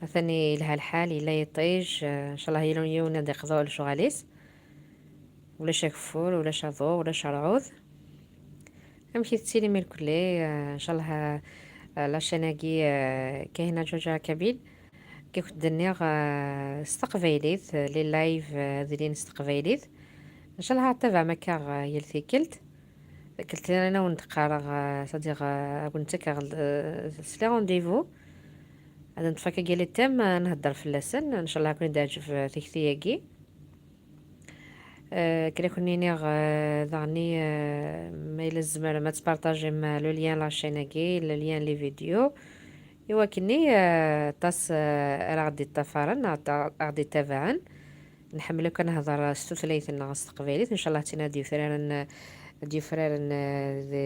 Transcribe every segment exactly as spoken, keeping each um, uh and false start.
Atan yelha lḥal, yella yiṭij, eh, ncallah yal yiwen ad iqḍu lecɣal-is. Ulac ageffur, ulac aḍu, ulac rrɛud. Amek i tettilim irkelli? Eh, ncallah, eh, la chaîne-agi, eh, Kahina Ǧuǧa Kabyle. Kif d-nniɣ, eh, s teqbaylit, eh, les lives, eh, ad ilin s teqbaylit. Ncallah ad tabaɛem akka, eh, yal tikkelt. Tikkelt-nni ad wen-d-qqareɣ, eh, c'est-à-dire, eh, ad wen-d-ttakeɣ, eh, s les rendez-vous. Ad neṭṭef akka les thèmes, eh, nhedder fell-asen. Ncallah ad ken-id-teɛǧeb, eh, tikti-agi. Eh, kra ken-iniɣ, eh, daɣni, eh, ma yella tzemrem ad tpartajem, eh, le lien la chaîne-agi, le lien les vidéos. Iwakken-nni, eh, aṭas, eh, ara ɣ-d-iṭṭafaren, ara ɣ-d-ittabaɛen. Nḥemmel akk ad nehder s tutlayt-nneɣ s teqbaylit. Ncallah d tin ad d-yufraren, ad d-yufraren, eh, di,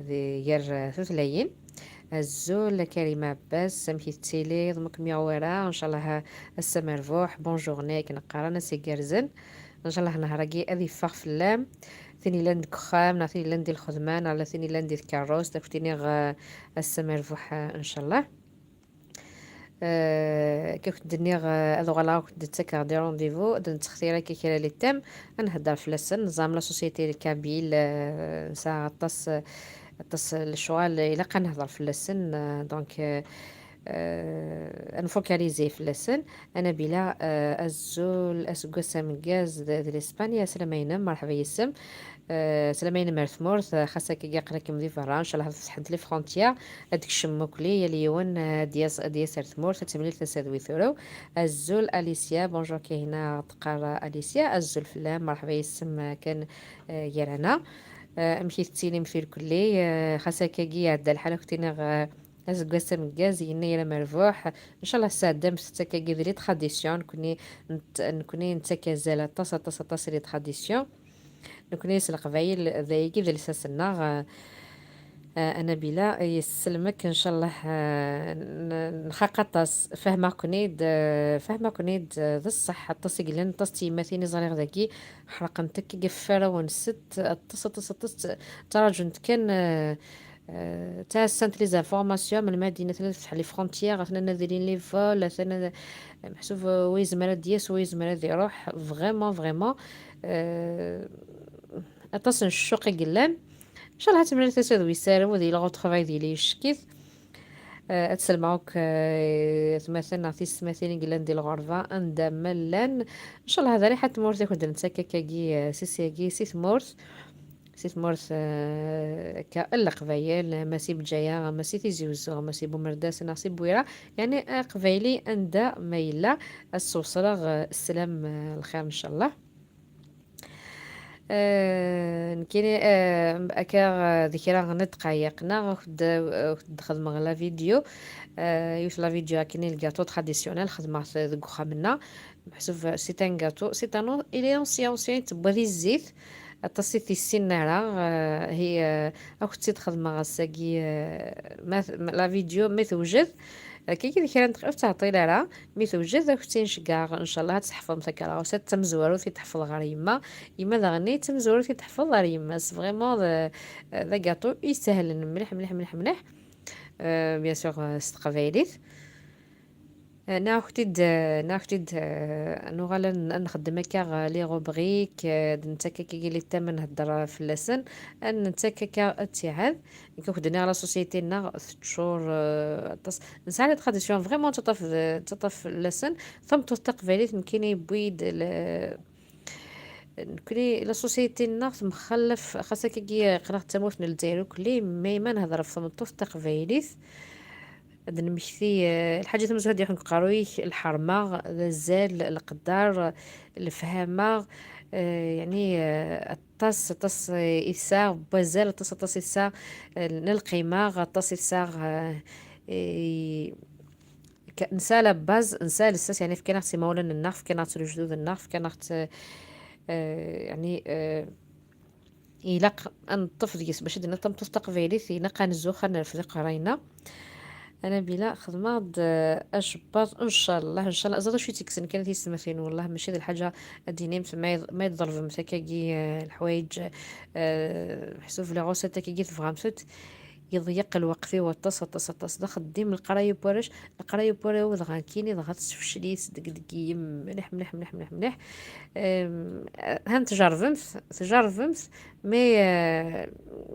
di gar, eh, tutlayin. Azul a Karim Abbas, amek i tettiliḍ? Ma kem-yuɣ wara, ncallah ass-a merbuḥ, bonne journée akken qqaren, ass igerrzen. Ncallah nehṛ-agi ad yeffeɣ fell-am. Tin yellan deg uxxam, neɣ tin yellan di lxedma, neɣ ala tin yellan di tkeṛṛust, ad k-iniɣ, eh, ass-a merbuḥ, eh, ncallah. Eh, kif d-nniɣ, eh, ad uɣaleɣ ad k-d-ttakeɣ des rendez-vous, ad nettextir akka kra les thèmes, ad nhedder fell-asen. Neẓram la société kabyle, eh, nesɛa aṭas, aṭas n lecɣal ilaq ad nehder fell-asen, eh, donc, eh, eh, ad nfocaliser fell-asen. Anabila, eh, azul, aseggas ameggaz d, d l'Espagne, aslama-inem, merḥba yes-m. Eh, aslama-inem ar tmurt, eh, xas akka aql-ikem di berra, ncallah ad fetḥent les frontières, ad d-kecmem akli, yal yiwen, eh, ad d-yas, ad d-yas ar tmurt, ad temlil tasa d wi turew. Azul Alicia, bonjour Kahina, teqqar Alicia, azul fell-am, merḥba yes-m, eh, kan, eh, gar-aneɣ. Eh, amek i tettilim irkelli? Eh, xas akkagi iɛedda lḥal, ad k-iniɣ, eh, aseggas ameggaz, yennayer amerbuḥ. Ncallah tesɛeddamt-t akkagi d les traditions, nekni nett-, nekni nettak azal aṭas, aṭas, aṭas i les traditions. Nekni s Leqbayel, d ayagi d lsas-nneɣ. Eh, Anabila, yesselmek, ncallah, eh, n-, nxaq aṭas. Fehmeɣ-ken-id, eh, fehmeɣ-ken-id, eh, d ṣṣeḥ, aṭas i yellan, aṭas n tyemmatin i ẓriɣ dagi, ḥerqent akka ɣef warraw-nsent, aṭas, aṭas, aṭas, tt-, ttraǧunt kan, eh, eh, ttɛassant les informations, melmi ad d-yini atan ad fetḥen les frontières, atan ad ilin les vols, atan ad, meḥsub, eh, wa yezmer ad d-yas, wa yezmer ad iruḥ, vraiment, vraiment, eh, aṭas n ccuq i yellan. Ncallah ad temlal tasa d wis arew di lɣeṭ xḍa di li yeckit. Eh, ad selmeɣ akk, eh, atmaten neɣ tisetmatin i yellan di lɣerba, anda ma llan. Ncallah d rriḥa n tmurt i kent-d-nettak akkagi, eh, s issagi, si tmurt, si tmurt, eh, akka n Leqbayel, ma si Bǧaya, ma si Tizi Uzzu, ma si Bumerdas, neɣ si Bwira. Yeɛni aqbayli anda ma yella, ad s-wesleɣ, eh, sslam, eh, lxir, ncallah. Eh, nekkini, eh, akka, eh, di kra n ddqayeq neɣ ad d-, ad d-xedmeɣ la vidéo. Eh, yiwet la vidéo akken i lgaṭu traditionnel xedmeɣ-t deg uxxam-nneɣ. Meḥsub c'est un gâteau, c'est un an-, il est ancien, ancien, yettewwa di zzit. Aṭas i t-yessinen ara, eh, hi, eh, ad k-tt-id-xedmeɣ ass-agi, eh, ma t-, ma, la vidéo, ma tewjed. Akka i d kra n dqayeq, ur teɛṭil ara. Mi tewjed, ad k-tt-in-ceggɛeɣ, ncallah ad tḥefḍem takeṛṛust-a. D tamezwarut i d-teḥfeḍ ɣer yemma. Yemma daɣen d tamezwarut i d-teḥfeḍ ɣer yemma-s. Vraiment, d, d agaṭu isehlen mliḥ, mliḥ, mliḥ, mliḥ. Euh, bien sûr, euh, s teqbaylit. Euh, nniɣ-ak-t-id, euh, nniɣ-ak-t-id, euh, nuɣal ad n-, ad nxeddem akka, euh, les rubriques, euh, ad nettak akka les thèmes ad nhedder fell-asen, ad nettak akka ttiɛad. Nekk akk d-nniɣ la société-nneɣ teččur, euh, aṭas. Nesɛa les traditions vraiment teṭṭaf, teṭṭaf fell-asen. Tameṭṭut taqbaylit nekkini yewwi-d le-, nekkni la société-nneɣ temxallaf, xas akkagi aql-aɣ d tamurt n Lezzayer ukkelli, mais ma nehder ɣef tmeṭṭut taqbaylit, ad d-nemmekti, euh, lḥaǧa tamezwarut ad d-yafen deg uqerruy-ik, lḥerma, d azal, leqder, lefhama, euh, yeɛni, euh, aṭas, aṭas, eh, i tesɛa n wazal, aṭas, aṭas i tesɛa, eh, n lqima, aṭas i tesɛa, eh, i, k-, nesɛa la base, nesɛa lsas, yeɛni fkan-aɣ-tt imawlan-nneɣ, fkan-aɣ-tt lejdud-nneɣ, fkan-aɣ-tt, eh, yeɛni, eh, ilaq ad neṭṭef deg-s, bac ad d-nini tameṭṭut taqbaylit, ilaq ad nzux, ad nerfed iqerray-nneɣ. Anabila, xedmeɣ-d, eh, acebbaḍ, ncallah, ncallah, ẓer d acu i tt-yekksen kan tisetmatin, wellah, mačči d lḥaǧa ad d-tinimt ma, ma tḍelbemt akkagi, eh, leḥwayeǧ, eh, meḥsub les recettes akkagi tebɣamt-tent. Yeḍyeq lweqt-iw aṭas, aṭas, aṭas. D axeddim, leqraya n warrac, leqraya n warraw, dɣa nekkini, dɣa tesfecel-it deg, deg yim, mliḥ, mliḥ, mliḥ, mliḥ, mliḥ. Em, han tjerrbemt, tjerrbemt, mais, eh,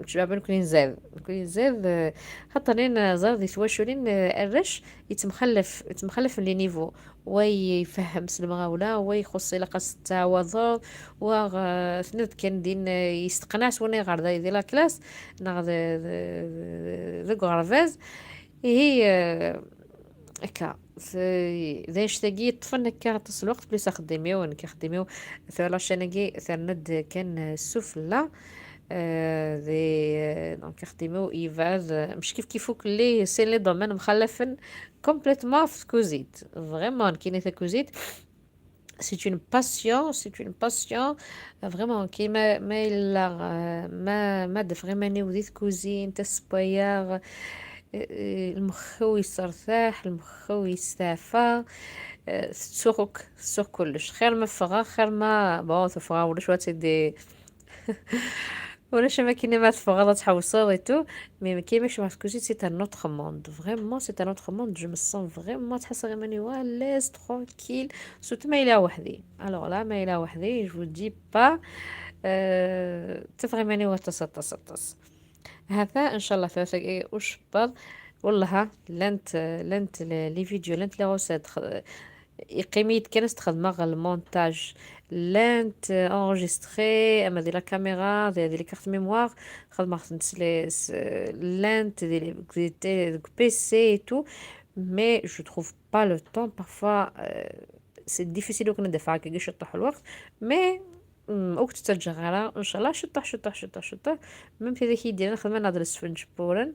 tecbaben nekkni nzad, nekkni nzad, eh, xaṭer nin, eh, ẓer di twaculin, eh, arrac, yettemxallaf, yettemxallaf les niveaux. Wa ifehhem s lemɣawla, wa ixuṣṣ ilaq ad s-tettɛawadeḍ, wa, eh, tniḍ kan din, eh, yesteqneɛ s win iɣer da di la classe, neɣ d, d, d, deg uɣerbaz. Ihi, eh, akka, f-, d annect-agi yeṭṭfen akka aṭas n lweqt, plus axeddim-iw, nekk axeddim-iw, tura la chaîne-agi terna-d kan sufella, eh, di, eh, donc axeddim-iw yebɛed, eh, mec kif kif akk les, c'est les domaines mxallafen complètement f tkuzit. Vraiment, nekkini takuzit, c'est une passion, c'est une passion. Vraiment, kima, ma yella, eh, ma, ma d-, vraiment, di tkuzint, tasewwa-ya, eh, eh, lmex-iw yessertaḥ, lmex-iw yesteɛfa, eh, tettuɣ akk, tettuɣ kullec. Xir ma ffɣeɣ, xir ma, bon, teffɣeɣ, ulac wa tidi. Ulac am akken ma teffɣeḍ ad tḥewseḍ et tout, mais kima kecmeɣ tkuzit, c'est un autre monde. Vraiment, c'est un autre monde. Je me sens vraiment, ttḥassaɣ iman-iw à l'aise, tranquille. Surtout ma yella weḥd-i. Alors là, ma yella weḥd-i, je vous dis pas, euh, ttafeɣ iman-iw aṭas, aṭas, aṭas. Hata, inchallah, tlata-agi ucebbaḍ. Wallah, llant, llant les, les vidéos, llant les recettes. Yeqqim-iyi-d kan ad s-d-xedmeɣ le montage. Llant, euh, enregistrées, ama di la caméra, di, di les cartes mémoire, xedmeɣ-tent s les, s, llant di, di, di, deg P C et tout, mais je trouve pas le temps, parfois, euh, c'est difficile ur k-nedfeɛ akka ciṭuḥ lweqt, mais, mm, ur k-ttaǧǧaɣ ara, inchallah, ciṭuḥ, ciṭuḥ, ciṭuḥ, ciṭuḥ. Même tidak i d-yenna xedmen ad lesfenǧ puren.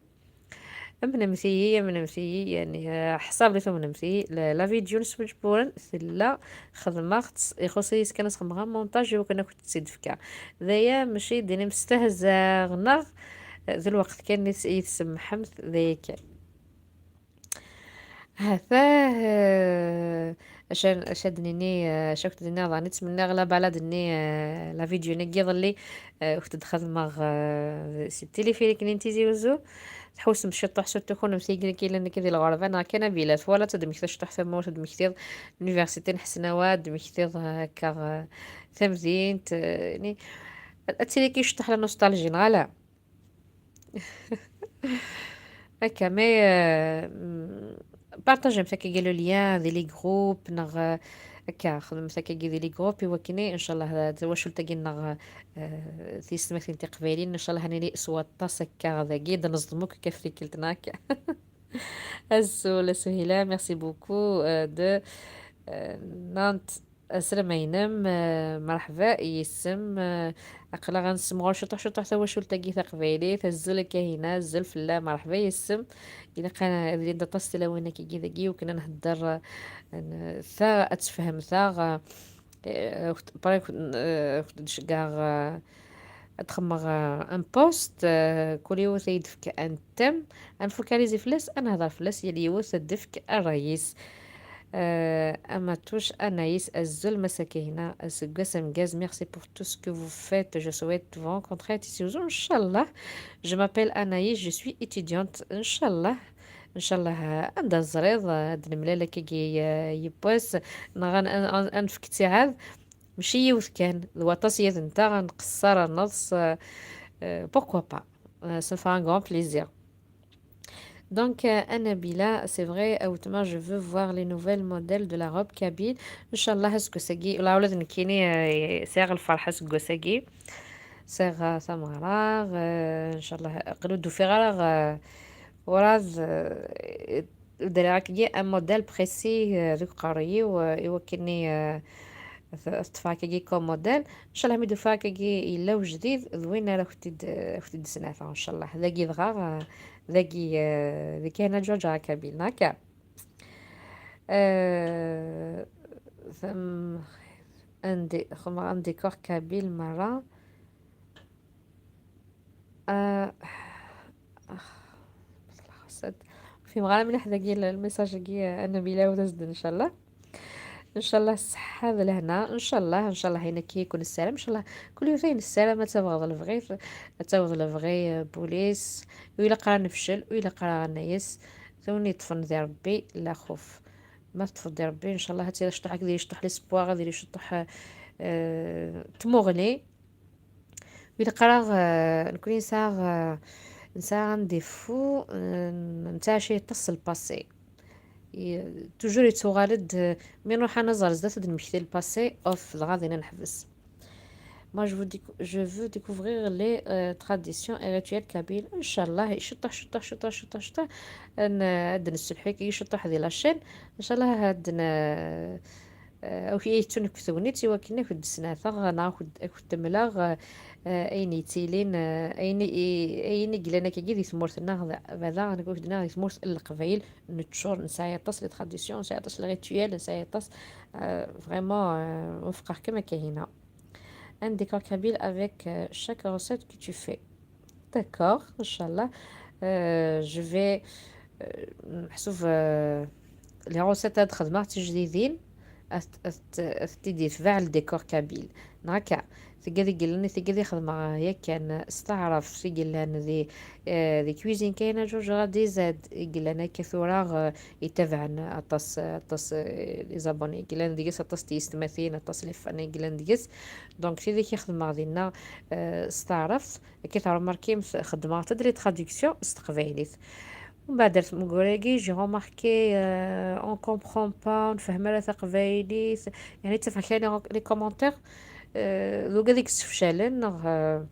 Amnemt-iyi, amnemt-iyi, yani, eh, ḥṣab li tumnemt-iyi, la, la vidéo n Sfenǧ Puren tella xedmeɣ-tt, ixuṣ-iyi kan ad s-xedmeɣ montage i wakken ad kent-tt-id-fkeɣ. D aya, mačči d-inim stehzaɣ, neɣ, eh, d lweqt kan i s-, i tsemmḥemt, d aya kan. Hatah, eh, acu, acu ad d-nini, eh, acu ad d-nini, daɣen ttmenniɣ la balade-nni, eh, la vidéo-nni n yiḍelli, eh, ur t-id-xedmeɣ, eh, si téléphérique-nni n Tizi Uzzu. Tḥewsem ciṭuḥ, surtout kunemti i yellan akka di lɣerba, neɣ kan a Bila, twalaḍ ad d-temmektiḍ ciṭuḥ tamurt, ad d-temmektiḍ l'université n Ḥesnawa, ad d-temmektiḍ, eh, akka, eh, tamdint, eh, ni-, ad tili kan ciṭuḥ la nostalgie, neɣ ala? Akka, mais, euh, mm, partagez-t avec le lien, di les groupes, neɣ, euh, akka, xedmet akka di les groupes, i wakken, inchallah, tawacult-agi-nneɣ, euh, tiyessetmatin tiqbayliyin, inchallah, ad nili s waṭas akka dagi, d-neẓdem akk akka f tikkelt-nneɣ akka. Azul, a Suhila, merci beaucoup, euh, de, euh, Nantes. Aslama-inem, eh, merḥba yes-m, eh, aql-aɣ ad nessemɣer ciṭuḥ ciṭuḥ tawacult-agi taqbaylit, azul a Kahina, azul fell-am, merḥba yes-m. Ilaq ad, ad ilint aṭas tilawin akkagi dagi, iwakken ad nhedder, eh, n-, ta ad tefhem ta, eh, eh, ukt-, pareil, eh, ukt-, d-ceggeɣ, eh, ad xedmeɣ, eh, un post, eh, kul yiwet ad yi-d-tefk un thème, ad nfocaliser fell-as, ad nehder fell-as, yal yiwet ad d-tefk ṛṛay-is. Eh, Amatuc Anaïs, azul Mass Kahina, aseggas ameggaz, merci pour tout ce que vous faites, je souhaite vous rencontrer à Tizi Ouzou, inchallah. Je m'appelle Anaïs, je suis étudiante, inchallah. Inchallah, eh, anda teẓriḍ, eh, ad nemlal akkagi, eh, yiwwas, neɣ ad n-, ad n-, ad nefk ttiɛad. Mačči yiwet kan, d waṭas yid-nteɣ, ad nqeṣṣer, ad neḍs, euh, euh, pourquoi pas? Euh, ça me fera un grand plaisir. Donc, euh, a Nabila, c'est vrai, a weltma, je veux voir les nouvelles modèles de la robe kabyle. Inchallah, aseggas-agi, la, ula d nekkini, euh, sɛiɣ lferḥ aseggas-agi. Sɛiɣ, euh, tameɣra, euh, inchallah, aql-i ur d-ufiɣ ara, euh, werɛad, euh, Driɣ akkagi un modèle précis, euh, deg uqerruy-iw, euh, i wakken i, euh, t-, ṭṭfeɣ akkagi comme modèle. Inchallah, mi d-ufiɣ akkagi yella ujdid, d win ara kent-id-, euh, kent-id-snafeɣ, inchallah. Dagi dɣa, euh, dagi, euh, di Kahina Ǧuǧa Kabyle, neɣ akka. Euh, tam-, un dé-, xedmeɣ un décor kabyle merra. آه، آه، ما خلاص. فيهم غير مليح داكي ال-، الميساج كي أنا بلا وتزد إن شاء الله. Ncallah ṣṣeḥḥa d lehna, ncallah, ncallah ayen akka i ken-nessaram, ncallah kul yiwet ayen nessaram ad taweḍ lebɣi, ad taweḍ lebɣi, euh, Bulis, u ilaq ara nefcel, u ilaq ara ɣennayes, d win yeṭṭfen di Rebbi, la xuf. Ma teṭṭfeḍ di Rebbi, ncallah ad tili cṭuḥ akked yecṭuḥ l'espoir, ad yili cṭuḥ, euh, tmuɣli. U ilaq ara, euh, nekni nesɛa, euh, nesɛa un défaut, euh, nettɛaca yeṭṭes s le passé. Toujours yettuɣal-d, euh, mi nruḥ ad naẓer zdat ad d-nmekti le passé, off, dɣa dinna neḥbes. Moi, je veux, je veux découvrir les, euh, traditions et rituels kabyles. Ncallah, ciṭuḥ, ciṭuḥ, ciṭuḥ, ciṭuḥ, ciṭuḥ. Ad nesselḥu ciṭuḥ di la chaîne. Ncallah, ad n-, euh, awi-yi-d ttun deg tegnit i wakken ad k-d-snataɣ neɣ ad k-d-mleɣ, euh, ayen yettilin, euh, ayen i, ayen i yellan akkagi di tmurt-nneɣ, bada nekk weḥd-neɣ di tmurt n Leqbayel, neččur, nesɛa aṭas les traditions, nesɛa aṭas les rituels, nesɛa aṭas, euh, vraiment, euh, wufqeɣ-kem a Kahina. Un décor kabyle avec, euh, chaque recette que tu fais. D'accord, ncallah. Euh, je vais, euh, meḥsub, euh, les recettes ad xedmeɣ tijdidin, ad t-, ad t-, ad t-id-yetbeɛ le décor kabyle. Neɣ akka, tigad i yellan, tigad i xedmeɣ yakan s taɛrabt i yellan di, euh, di Cuisine Kahina Ǧuǧuɣa D Z, i yellan akka tura, euh, itabaɛen aṭas, aṭas, euh, les abonnés i yellan deg-s, aṭas n tyessetmatin, aṭas les fans i yellan deg-s. Donc, tidak i xedmeɣ dinna, euh, s taɛrabt. Akka tṛumarkim, xedmeɣ-d les traductions s teqbaylit. Mbeɛd ar tmuggura-agi, j'ai remarqué, euh, on comprend pas, ur nefhem ara taqbaylit. Yeɛni, ttafeɣ kra les, les commentaires, euh, d wigad i yessefcalen, neɣ, euh,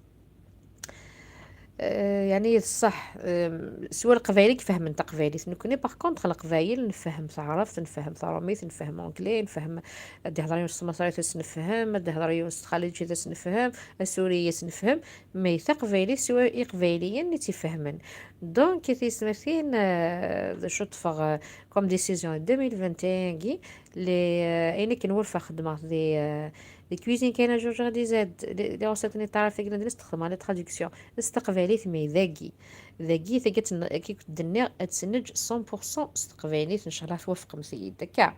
euh, yeɛni, d ṣṣeḥ, euh, siwa Leqbayel i ifehmen taqbaylit. Nekni, par contre, Leqbayel nfehhem taɛrabt, nfehhem taṛumit, nfehhem anglais, nfehhem, ad d-ihḍer yiwen s tmaṣrit ad s-nefhem, ad d-ihḍer yiwen s txaliǧit ad s-nefhem, asuri ad s-nefhem. Mais taqbaylit siwa iqbayliyen i tt-ifehmen. Donc, a tiyessetmatin, euh, d acu ṭṭfeɣ, euh, comme décision deux mille vingt et un-agi, les, euh, ayen akken wurfeɣ xedmeɣ di, euh, di Cuisine Kahina Ǧuǧuɣa D Z, les, les recettes-nni n taɛrabt-agi n Lezzayer, xedmeɣ la traduction s teqbaylit, mais dagi, dagi, tagi ad ten-, akka i k-d-nniɣ, ad tt-neǧǧ cent pour cent s teqbaylit, ncallah twafqemt-iyi-d, akka.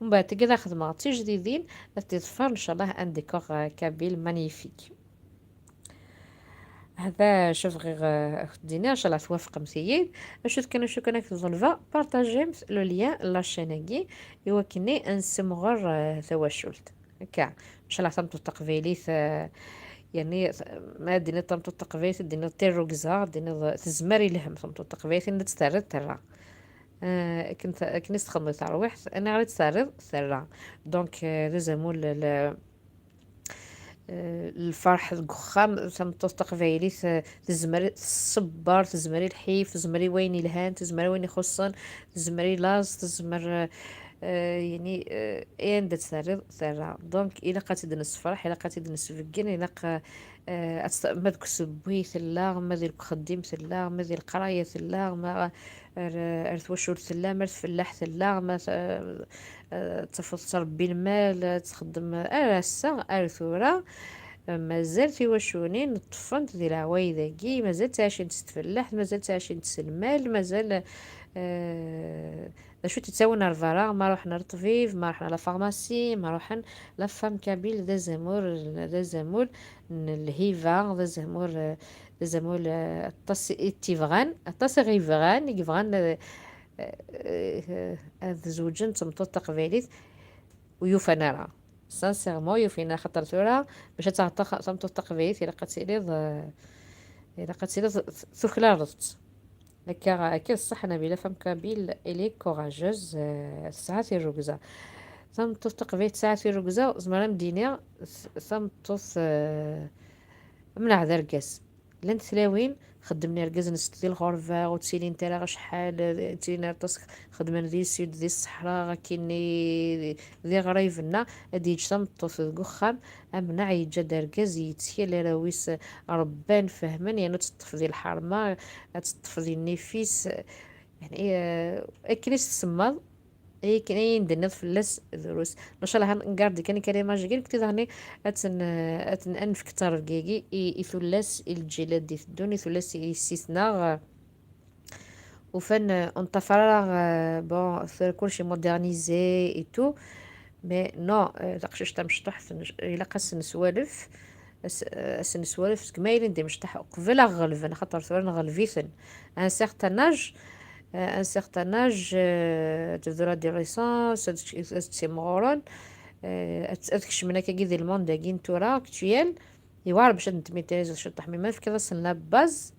Mbeɛd, tagi ad xedmeɣ d tijdidin, ad t-iḍfer, ncallah, un décor, euh, kabyle magnifique. هذا شو بغيغ، آه، أخت دينا، إن شاء الله توافق مسيين. أشوف كان، أشوف كان أكتب ظلفة، بارطاجي مث-، لو ليان لا شين أكي، إوا كني أنسمغر، آه، ثواشولت. هكا. إن شاء الله تمطو تقبيلي ث-، يعني ث-، ما دينا تمطو تقبيلي، دينا تيروكزا، دينا ث-، تزمري لهم تمطو تقبيلي، إن تسترد ترى. آه، كنت، كنت تخدمي ترويح، أنا غير تسترد ترى. دونك، آه، لازم ولا ل-، آه، الفرح deg uxxam، tameṭṭut taqbaylit، آه، tezmer tṣebber، tezmer i lḥif، tezmer i wayen yelhan، tezmer i wayen ixuṣṣen، tezmer i laẓ، tezmer, آه، آه، يعني، آه، أي anda tt-terriḍ terra. Donc, ilaq ad tt-id-nessefreḥ, ilaq ad tt-id-nesbeggen, ilaq, آه، ad tt-, ma deg usewwi tella, ma di uxeddim tella, ma di leqraya tella, ma ar, ar twacult tella, ma ar tfellaḥt tella, ma t-, آه، tafeḍ tettrebbi lmal, ad txeddem ar ass-a, ar tura. Mazal tiwaculin ṭṭfent di leɛwayed-agi, mazal ttɛicint s tfellaḥt, mazal ttɛicint s lmal, mazal, eh, d acu i tt-ittawin ar berra, ma ruḥen ar ṭṭbib, ma ruḥen ar la pharmacie, ma ruḥen, la femme kabyle d azamul, d azamul n lhiba, d azamul, d azamul, eh, aṭas i tt-ibɣan, aṭas i ɣ-ibɣan, i yebɣan, eh, eh, ad zewǧen d tmeṭṭut taqbaylit, ur yufan ara. Sincèrement, ur yufin ara, xaṭer tura, bac ad taɣeḍ tax-, tameṭṭut taqbaylit, ilaq ad tiliḍ, eh, ilaq ad tiliḍ t-, tuklaleḍ-tt. Akka, akka d ṣṣeḥ, Nabila, femme kabyle, elle est courageuse, eh, tesɛa tirrugza. Tameṭṭut taqbaylit tesɛa tirrugza, zemreɣ ad m-d-iniɣ, t-, tameṭṭut, eh, mneɛ d argaz. Llant tlawin, xeddmen irgazen-nsent di lɣerba, ur ttilint ara acḥal, eh, ttilin aṭas, xeddmen di sud, di ṣṣeḥra, akkenni, di, di ɣrib-nneɣ, ad yeǧǧ tameṭṭut deg uxxam, amneɛ yeǧǧa-d argaz, yettkel arraw-is, eh, rebban, fehmen, yerna ad teṭṭef di lḥerma, ad teṭṭef di nnif-is, yeɛni, eh, akken i s-tsemmaḍ, ayen, ayen d-tenniḍ fell-as drus. Ncallah ngardi kan les images-agi, nekk daɣen ad ten-, ad ten-, ad nefk ttarebga-agi i, i tullas, i lǧil ad d-iteddun, i tullas i yessi-tneɣ, eh, ufan, eh, ur neṭṭafar ara, eh, bon, tura kulci modernisé et tout. Mais non, euh, taqcict tamecṭuḥt, nec-, ilaq ad s-neswalef, as-, euh, ad s-neswalef seg ma yelin d imecṭaḥ uqbel ad ɣ-ɣelben, axaṭer tura nɣelb-iten. À un certain âge, euh, un certain âge, euh, tebdu l'adolescence, ad, ad ttimɣuren, euh, ad, ad kecmen akkagi di lmond-agi n tura, actuel. Yewɛer bac ad netmitriziḍ ciṭuḥ, mi ma tefkiḍ-asen la base,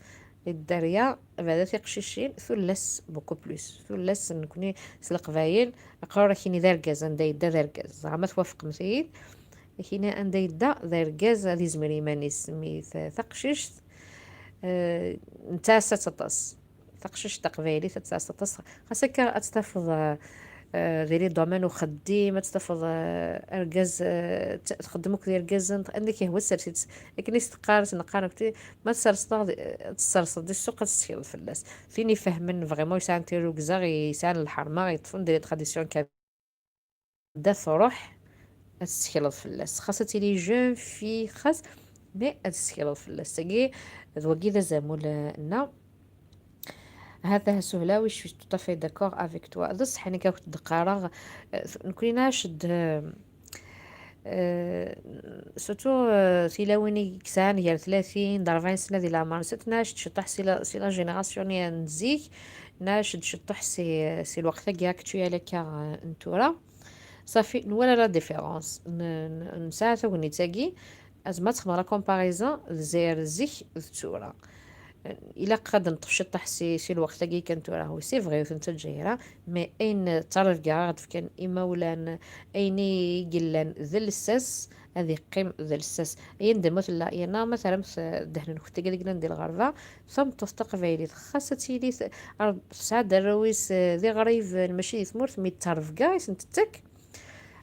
i dderya, bada tiqcicin, tullas beaucoup plus. Tullas nekni s leqbayel, aqrur akini d argaz, anda yedda d argaz. Zeɛma twafqemt-iyi-d, akini anda yedda d argaz ad izmer iman-is, mi ta-, taqcict, eh, nettɛassa-tt aṭas. Taqcict taqbaylit ad tt-tɛass aṭas. Xas akka ad tt-tafeḍ, eh, eh, di les domaines uxeddim, ad tt-tafeḍ, eh, argaz, eh, t-, txeddem akked irgazen, anda k-yehwa tsers-itt. Akken i s-teqqar, s-, neqqar nekk, ma tserseḍ, ad tesserseḍ di ssuq, ad tettekleḍ fell-as. Tin ifehmen vraiment, yesɛan tirrugza, yesɛan lḥerma, yeṭṭfen di les traditions kabyle. Da truḥ, ad tettekleḍ fell-as. Xas ad tili jeune fille, xas, mais ad tettekleḍ fell-as. Tagi, d wagi d azamul, eh, nna. هذا سهلاوي، je suis tout à fait d'accord avec toi. D ṣṣeḥ, nekk akk d-qqareɣ, eh, nekni nɛac-d, eh, eh, surtout, eh, tilawin i yesɛan gar tlatin d rebɛin sna di leɛmer-nsent, nɛac-d ciṭuḥ si la, si la génération n zik, nɛac-d ciṭuḥ si, si lweqt-agi actuel akka, eh, n tura. Ṣafi, nwala la différence. N-, n-, nesɛa tagnit-agi, azma ad texdem la comparaison d Lezzayer zik d tura. Ilaq ad neṭṭef ciṭṭaḥ si, si lweqt-agi kan tura. Oui, c'est vrai, ur ten-ttaǧǧa ara, mais ayen d tarebga ara d-fkan imawlan, ayen i yellan d lsas, ad iqqim d lsas. Ayen d ma tella, yerna ma terramt, eh, ddehn-nkent deg yellan di lɣerba, tameṭṭut taqbaylit, xas ad tili t-, ar-, tesɛa-d arraw-is, eh, d iɣriben, mačči di tmurt, mi d tarebga i sen-tettak.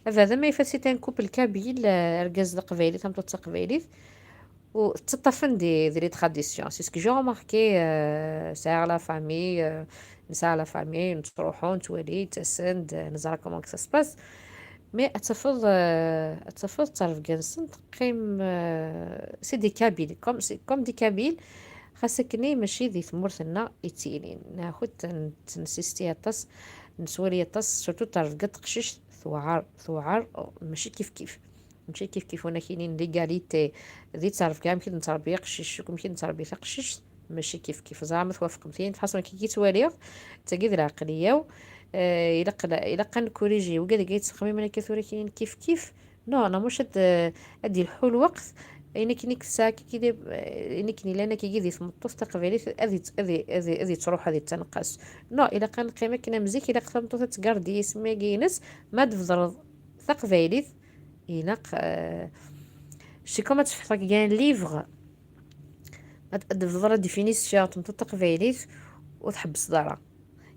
Bada ma yefat, c'est un couple kabyle, eh, argaz d aqbayli, tameṭṭut d taqbaylit, u ttaṭṭafen di, di les traditions. C'est ce que j'ai remarqué, eh, sɛiɣ la famille, eh, nesɛa la famille, nettruḥu, nettwali, ttasen-d, eh, neẓra comment que ça se passe. Mais ad tafeḍ, eh, ad tafeḍ ttarebga-nsen teqqim, eh, c'est des kabyles, comme, c'est comme des kabyles, xas akkenni mačči di tmurt-nneɣ i ttilin. Neɣ akk tt-, nettinsisti aṭas, nettwali aṭas, surtout ttarebga n teqcict tewɛer, tewɛer, mačči kif kif. Mačči kif kif, win akinin l'égalité di ttarebga, amek i d-nettrebbi aqcic, amek i d-nettrebbi taqcict, mačči kif kif. Ẓriɣ ma twafqemt-iyi, de toute façon, nekk i ttwaliɣ, d tagi d lɛeqliya-w. Eh, ilaq la, ilaq ad nekkurijiy wigad i yettxemmimen akka tura akinin kif kif. Non, non, mačči ad, ad yelḥu lweqt. Ayen akken i k-tesɛa kiki di, ayen akken yellan akkagi di tmeṭṭut taqbaylit, ad yett-, ad y-, ad y-, ad yettruḥ, ad yettanqas. Non, ilaq ad neqqim akken am zik, ilaq tameṭṭut ad tgardi isem-agi-ines, ma ad tbedreḍ taqbaylit, ilaq, eh, c'est comme ad tefkeḍ un livre, ad, ad tbedreḍ la définition n tmeṭṭut taqbaylit, ur tḥebbseḍ ara.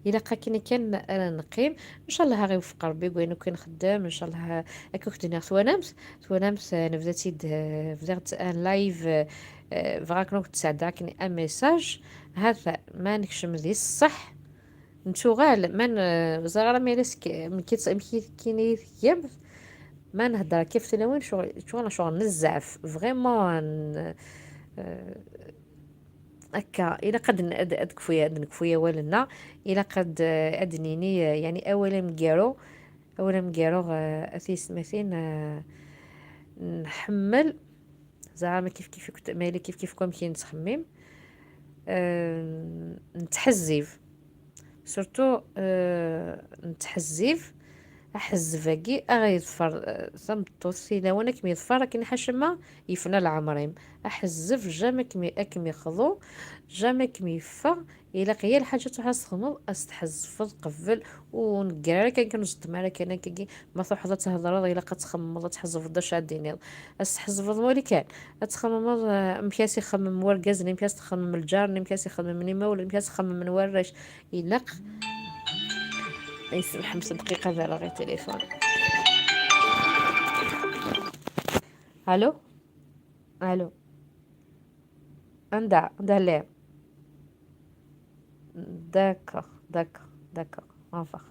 Ilaq akken kan ara neqqim. Ncallah ad ɣ-iwefeq Rebbi deg wayen akk i nxeddem. Ncallah, akka i k-d-nniɣ, twalamt, twalamt, eh, nebda-tt-id, eh, bdiɣ-tt un live, eh, bɣiɣ akken ad k-d-sɛeddaɣ akken un message. Hata, ma nekcem di ṣṣeḥ, nettuɣal, ma n-, ẓriɣ ara ma yella s-, amek i tt-, amek i, akken i tgemt, ma nhedder akka ɣef tlawin, ccɣel, ccɣel, ccɣel nezzɛef, vraiment, n-, eh, Akka, ilaq ad n-, ad, ad nekfu, ad nekfu awal-nneɣ, ilaq ad, ad d-nini, eh, yeɛni awal ameggaru, awal ameggaru, eh, a tiyessetmatin, eh, nḥemmel, zeɛma kif kif i kent-, ma yella kif kif akk amek i nettxemmim, eh, nettḥezzib. Surtout, euh, nettḥezzib, aḥezzeb-agi, ad ɣ-yeḍfer, euh, tameṭṭut, si lawan ad kem-yeḍfer akken ḥaca ma yefna leɛmer-im. Aḥezzeb, jamais ad kem-, ad kem-yexḍu, jamais ad kem-yeffeɣ. Ilaq yal ḥaǧa ad truḥ ad s-texmeḍ, ad s-tḥezzfeḍ qbel, ur neggar ara kan, kan ur ẓeṭṭem ara kan akkagi. Ma truḥeḍ ad thedreḍ, ilaq ad txemmeḍ, ad tḥezzbeḍ d acu ad d-tiniḍ. Ad s-tḥezzbeḍ wali kan. Ad txemmeḍ, eh, amek as-ixemmem wergaz-nni, amek as-txemmem lǧar-nni, amek as-ixemmemen imawlan, amek as-xemmemen warrac. Ilaq. Ay, semḥemt dqiqa ad rreɣ i tilifun. Allô? Allô? Anda, anda lliɣ? D'accord, d'accord, d'accord. Enfin.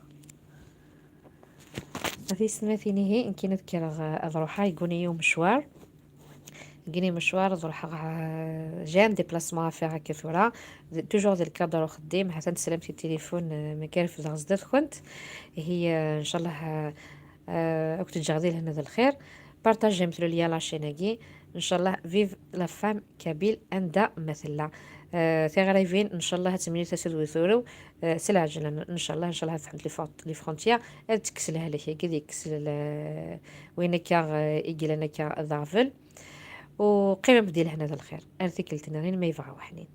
A tiyessetmatin, ihi, nekkin ad kkreɣ, eh, ad ruḥeɣ, yegguni-yi umecwar. Yegguni umecwar, ad ruḥeɣ, eh, j'ai un déplacement à faire akka tura. D-, toujours di lkadr uxeddim, ha-t-an teslamt i tilifun, eh, mi kan refdeɣ zdat-kent. Ihi, eh, ncallah, eh, Akk teǧǧaɣ di lehna d lxir. Partagimt lulya la chaîne-agi. Ncallah vive la femme kabyle anda ma tella. Tiɣribin ncallah ad temlil tasa d wi turew. S lɛejla ncallah, ncallah ad ffḥent les frontières, ad tekkes lehlak-agi, ad yekkes wayen akka i yellan akka d aɣbel. Uqimem di lehna d lxir ar tikkelt nniḍen ma yebɣa weḥnin.